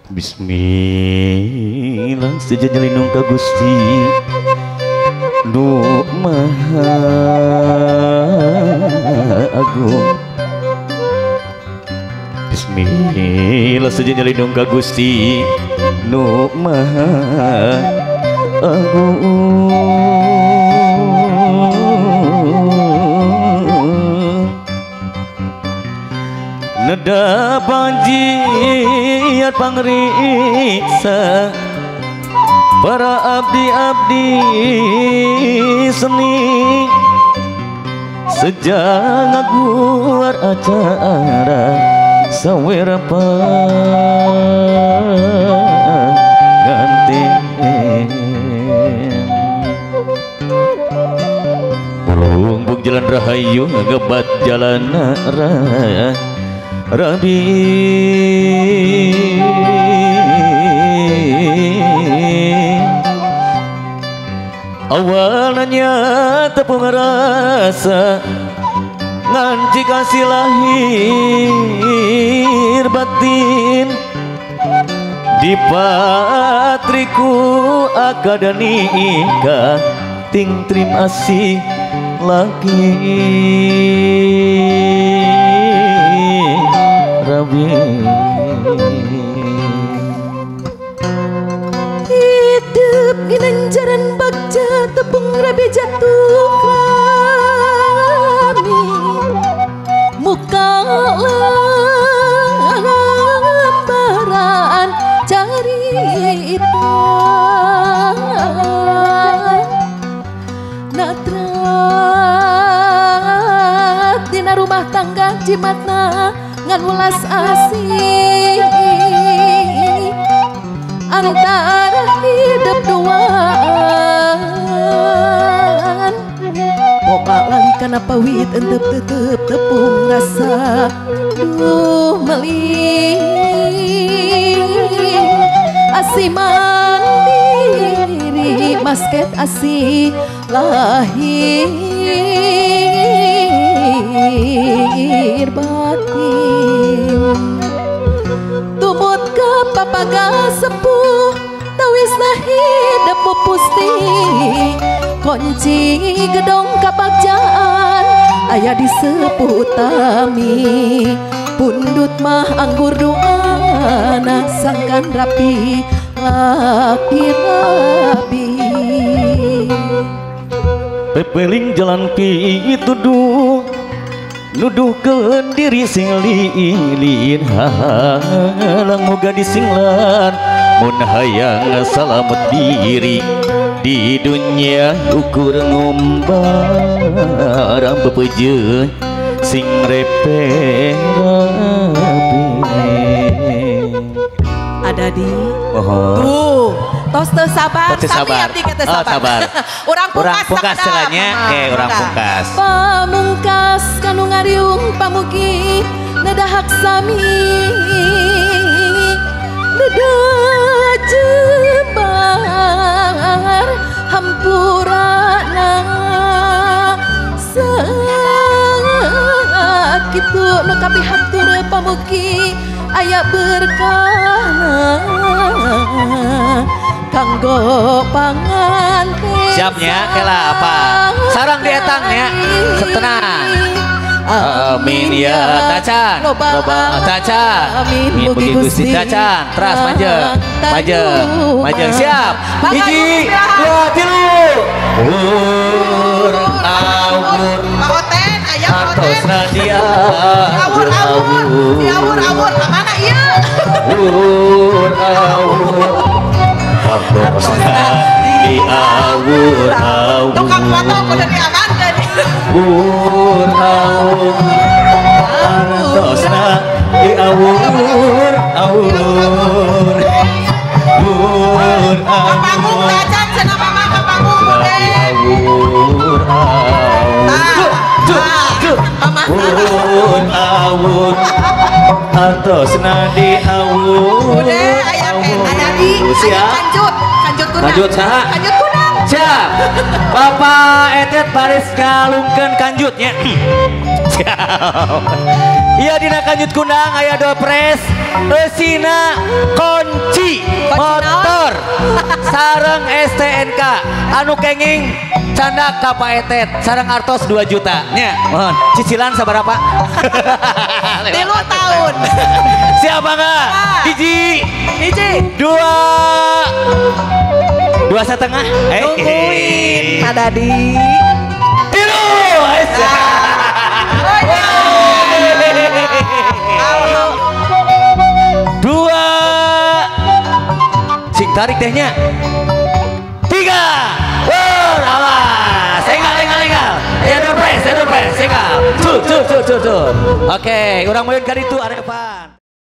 Bismillah seja nyelinung ka Gusti Nu Maha Agung. Bismillah seja nyelinung ka Gusti Nu Maha Agung. Neda panjiat pangriksa para abdi-abdi seni sejak ngaguar acara sawera pangantin. Bulungbung jalan rahayu ngebat jalan Rabi. Awalnya tepung rasa nganci kasih lahir batin di patriku akadanika ting trim asih laki Rabi. Hidup ginanjaran bagja tepung rabi jatuh kami muka lambaran carita natrat dina rumah tangga jimatna ngan welas asih antara hidup duaan boga lali kana pawit entep tetep tepung rasa duh meling asih mandiri masket asih lahir batin tumut ke papaga sepuh tawisna hidup pusti kunci gedong kabagjaan aya di sepuh utami pundut mah anggur doana sangkan rapi laki rapi. Pepeling jalan pi tuduh nuduhkeun diri sing lilin halang moga disinglan mun hayang salamet diri di dunia ukur ngumbar bepejeun sing repe rapi. Ada di tuh tos teu sabar sami abdi teu sabar. Urang pungkas celanya urang pungkas pamungkas kanu ngariung pamugi nedahak sami neda jembar hampurana sakitu nu kapihatur pamugi aya berkahna kanggo panganten. Siapnya kela apa sarang dietangnya tenang. Amin ya tacan loba tacan amin mugi Gusti tacan teras majeng majeng majeng siap hiji dua tilu ur awur paoten aya paoten artosna dia awur awur awur awur mana ieu ur awur artosna di awur awur tukang foto kudu diamankeun awur awur artosna di awur awur awur kapanggung tacan cenah mama kapanggung di awur awur awur artosna di awur. Udah aya aya di aya kanjut kanjut kunang kanjut saha kanjut kunang Siap. Bapak Etet baris ngalungkeun kanjutnya. Siap. Iya dina kanjut kundang aya dopres eusina kunci motor sareng STNK anu kenging candak ka Pak Etet sareng artos 2 juta nya. Mohon cicilan sabaraha? 3 tahun. Siapa enggak? Hiji. Hiji. 2. 2,5. Nungguin Pak Dadi. 3. 2. Sing tarik tehnya. 3. Awas. Enggal. Ya dopres, enggal. Cuk. Oke, urang meureun ka ditu arepan.